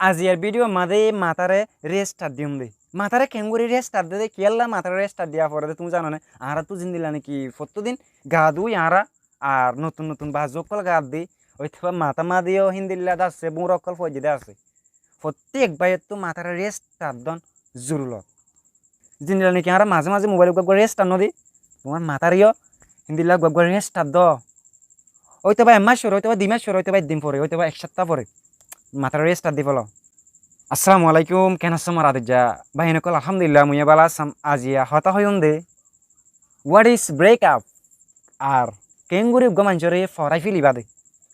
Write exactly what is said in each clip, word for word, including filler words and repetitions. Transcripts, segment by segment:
Aziyar bídiyo mazé matáre rest ar diyum de. Matáre keéngorí rest ar de, de kiyólla matáre rest ar diya fore de tuñí zano né? Añára tu zendilla niki fottí din gaa dui añára, ar notun notun bazu ókkol gaa di, óiteba matá mazé yó héndilla de asé, búñra ókkol foijjé de asé. Fottí ek báiyottú matáre rest ar don zorurot. Zendilla niki añára mazé mazé mobail uggúa uggúa rest ar no di, tuáñr matáre yó héndilla uggúa uggúa rest ar do. Óiteba ek mac fore, óiteba dui mac fore, óiteba ek din fore, óiteba ek sáfta fore matáre rest ar di felo. Assalamu alaikum, keén asó añár adijja báiyain ókkol? Alhamdulillah, mui yó bála así. Aziya hotá hoiyum de, what is break up? Ar keéngorí uggúa maincóre foórai félaiba de,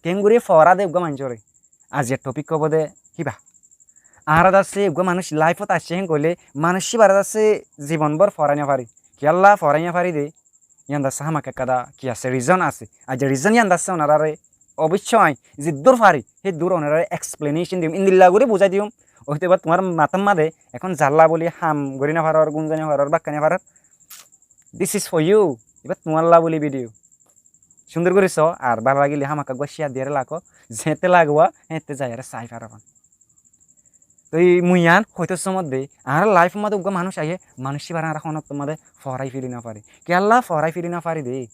keéngorí foóra de uggúa maincóre. Aziyar topik óibo de híba. Añára de asé uggúa manúic laifot aiccé héen goillé manúic híbare de asé zibon bór foórai no fari. Kiyólla foórai no fari de? Yían de asé hámaká ekkán de ki asé, rizon asé. Ar ze rizon yían de asé onoráre oboicco añí zeddúr fari héddúr onoráre eksplenecon diyum, endilla gorí buzái diyum. Óiteba tuáñr matár mazé ehón zalla buli ham gorí no farór, gúm zai no farór, bákka no farór, this is for you. Ibá tuáñlla buli bídiyo. Cúndor gorí só, ar bála lagilé hámaká uggúa ciyar diyaré lakó, zeéñtte lagóa hééñtte zaiyaré sai faró fán. Toi mui yían hoitó sómot de, añára laifor mazé uggúa manúic aiyé, manúic híbare añára honó októr mazé foórai féli no fari. Kiyólla foórai féli no fari de?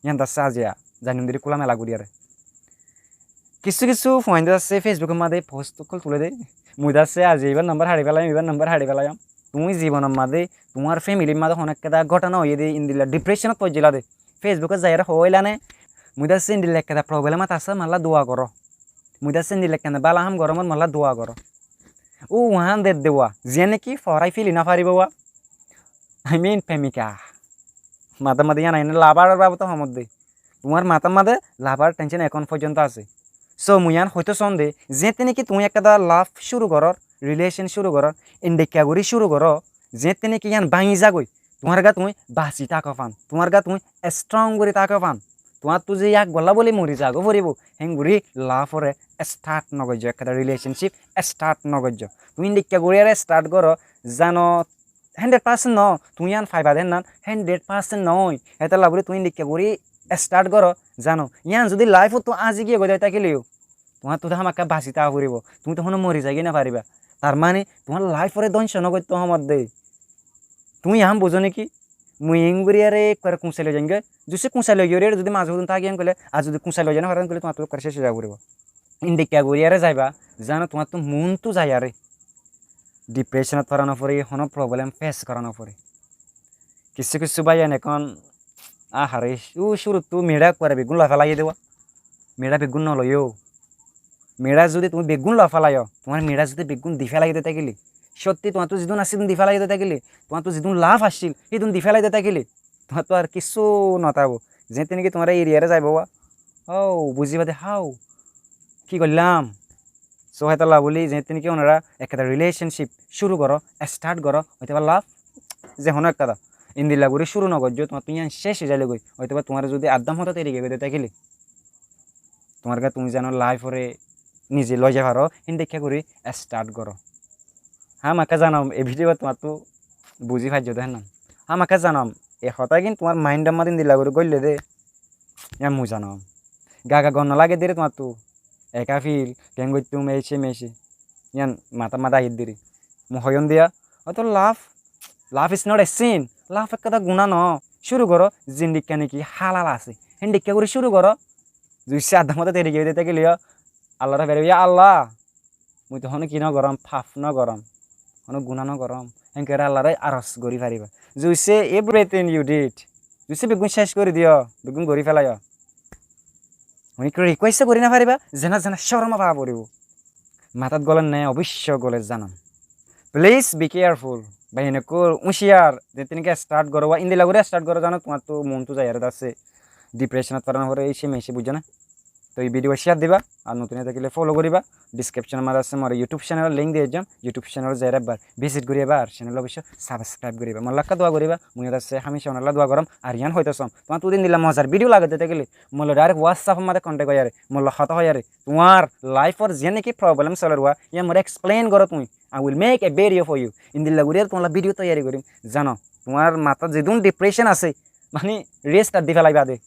Yían de asé aziya zainum deri kúla mela goríyaré. Kissú kissú fuain de asé Facebookor mazé post ókkol tulé de, mui de asé aziya ibár nambár haçi félaiyum, ibár nambár haçi félaiyum. Tuñí zibonor mazé tuáñr femilir mazé honó ekkán de góthona óiye de endilla dipreconot foijjíla de, Facebookot zaiyaré hoóila né? Mui de asé endilla ekkán de problemot asé, molla dua goró. Mui de asé endilla ekkán de bála ham goró, molla dua goró. Ó uán de de wa, ziyán niki foórai féli no faribá wa. I mean, premika. Matár mazé yían aiyé né, labar babute hoómot de. Tuáñr matár mazé labar tension ehón foijjonto asé. So mui yían hoitó soóm de, zeéñtte niki tuñí ekkán de laf cúru gorór, rilacon cúru gorór, endilla gorí cúru goró, zeéñtte niki yían báñgi zagói, tuáñr gá tuñí basi táko fán, tuáñr gá tuñí strong gorí táko fán. Tuáñttu ze yá golla bóli mori zagói foribó, héen gorí laforé start no goijjó, ekkán de relationship start no goijjó. Tuñí endilla gorí aró start goró, zano, hundred percent no, tuñí yían faiba de hénnan hundred percent noói. Hétolla buli tuñí endilla gorí start goró, zano, yían zudi laifottu añzi giyé goi de tákile yó, tuáñttu de hámaká basi táka foribó, tuñí to honó mori zai giyé no faribá. Tar mane tuáñr laiforé dóngco no goittó hoómot de. Tuñí yían buzó né ki? Mui eéngorí aró ekkuare kuñsai loi zaiyum goi. Zudi kuñsai loi giyóre zudi mazé hodún táki héen goillé, ar zudi kuñsai loi zai no faro héen goillé, tuáñttu ekkuare céc ói zagói foribó. Endilla gorí aró zaiba, zano tuáñttu monttu zaiyaré dipreconot fora no fore, honó problem fes gora no fore. Kissú kissú báiyain ehón, ahare, ó cúruttu meçá ekkuare beggún loi félaiyé de wa. Meçá beggún no loiyó. Meçá zudi tuñí beggún loi félaiyó, tuáñr meçá zudi beggún di félaiyé de tákile, sótti tuáñttu zidún asíl hídun di félaiyé de tákile, tuáñttu zidún laf asíl hídun di félaiyé de tákile, tuáñttu ar kissú no táibo. Zeéñtte niki tuáñre eriyaré zaibo wa. Ó, buzíba de háu. Ki goillám? So hétolla buli zeéñtte niki onorá ekkán de relationship cúru goró, start goró, óiteba laf, ze honó ekkán de, endilla gorí cúru no goijjó, tuáñttu yían céc ói zailé goi, óiteba tuáñre zudi addám hotáte eri giyé goi de tákile, tuáñr gá tuñí zano laiforé nize loi zai faro, héndilla gorí start goró. Hámaká zanom, e bídiyo tuáñttu buzí faijjó de hénnan. Hámaká zanom, e hotágin tuáñr maindor mazé endilla gorí góille de, yían mui zanom. Gaga gom no lage de ré tuáñttu, eká fil, keén goittúm, eice meice. Yían matár mazé aiyér de ré. Mui hoiyúm de ya, óito laf, love is not a sin. Laf ekkán de guná no. Cúru goró, zendilla niki halal asé, héndilla gorí cúru goró. Zudi addám hotáte eri giyé de tákile yó, Allaré féraiba, ya Allah, mui to honó ki no goróm, faf no goróm, honó guná no goróm, héen gorí Allaré aros gorí faribá. Zudi everything you did, zudi beggún céc gorí diyó, beggún gorí félaiyó, mane ki request gorí no faribá, zena zena córom fa foribó. Matát góler né, oboicco góler zanom. Please be careful. Báiyain ókkol, úñciyar, zeéñtte niki start goró wa, endilla gorí start goró zano, tuáñttu monttu zaiyaré de asé dipreconot fora no fore, eice meice, buijjó né? Toi bídiyo share diba, ar notun ói tákile follow goríba. Descriptionor mazé asé mor YouTube channelor link diyé, YouTube channelot zaiyaré ebbar visit goríba, ar channel oboicco subscribe goríba. Molla ekká dua goríba, mui de asé hámica onolla dua goróm, ar yían hoitó soóm, tuáñttu zudi endilla mozar bídiyo lage de tákile, molla direct WhatsAppor mazé contact óiyaré, molla hotá hoiyaré, tuáñr laifor ziyán niki problem soler wa, yían more explain goró tuñí. I will make a video for you. Endilla gorí aró tuáñlla bídiyo toiyari gorim. Zano, tuáñr matát zedún depression asé, mane rest ar di félaiba de.